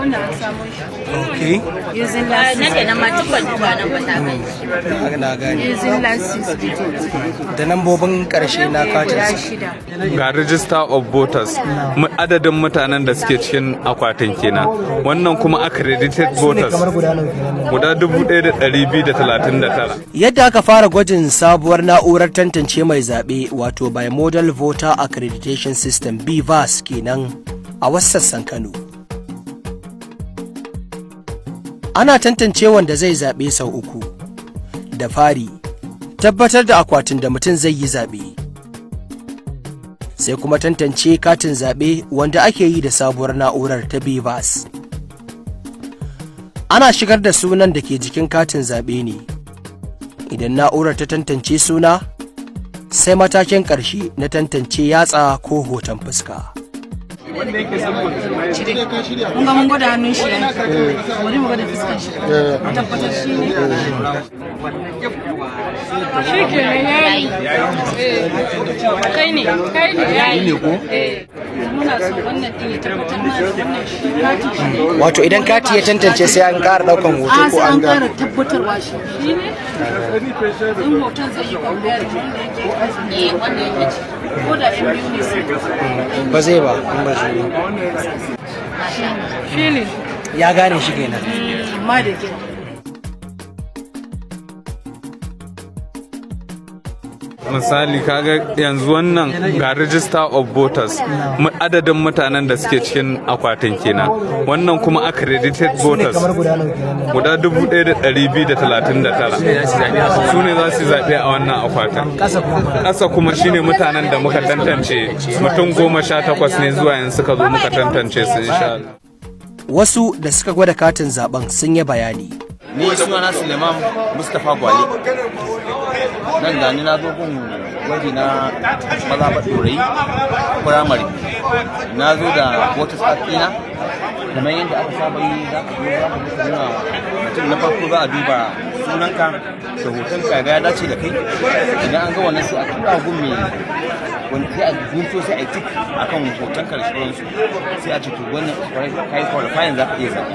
Wannan an samu shi. Okay. Using last Nan da nan ma tun ban duba nan ba ta gani. Na gane. Using last six digits. Da nambobin karshe na Guda katin. shida. Ga register of voters, adadin mutanen da suke cikin akwatin kenan. Wannan kuma accredited voters. Kamar guda nawa kenan? Guda 1239. Yadda aka fara gwajin sabuwar na'urar tantance mai zaɓe, wato Bimodal Voter Accreditation System, BVAS kenan, a wasu sassan Kano. Ana tantance wanda zai zaɓe sau uku. Da fari, tabbatar da akwatin da mutum zai yi zaɓe. Sai kuma tantance katin zaɓe wanda ake yi da sabuwar na'urar ta BVAS. Ana shigar da sunan da ke jikin katin zaɓe ne. Idan na'urar ta tantance suna, sai matakin ƙarshe na tantance yatsa ko hoton fuska. Mun ga mun gwada hannun shi yayi. Bari mu gwada fuskan shi. Mu tabbatar shi ne. Shi kenan, yayi. Kai ne, kai ne yayi. Ne ko? Muna so wannan din ya tabbatar mana da wannan shi katin shi ne. Wato idan kati ya tantance, sai an ƙara ɗaukan hoto A ko sai an an ga ƙara tabbatarwa shi shi ne. In hoton zai yi compare wanda yake Wanda yake ciki. Ko da yan biyu ne sai Ba zai ba in ba shi ba. Shi ne. Ya gane shi kenan. Amma da kyau. Misali, kaga yanzu wannan ga register of voters, adadin mutanen da suke cikin akwatin kenan. Wannan kuma accredited voters. Kamar guda nawa kenan? Guda 1239, su ne za su yi zaɓe a wannan akwatin. Ƙasa kuma fa? Ƙasa kuma shine mutanen da muka tantance, mutum 18 ne zuwa yanzu suka zo muka tantance su, insha Allah. Wasu da suka gwada katin zaben sun yi bayani. Ni sunana Suleiman Mustapha Gwale. Nan gani na zo gun gwaji na mazaɓar Ɗorayi firamare. Na zo da voters card ɗina kamar yadda aka saba yi. Za ka zo, za ka zo ka nuna mutum. Na farko za a duba sunanka da hotonka, ga ya dace da kai. Idan an ga wannan, sai a tura gun mai wani, sai a gunto, sai a yi tick akan hotonka da sauransu, sai a ce to wannan kai qualifying, za ka iya zaɓe.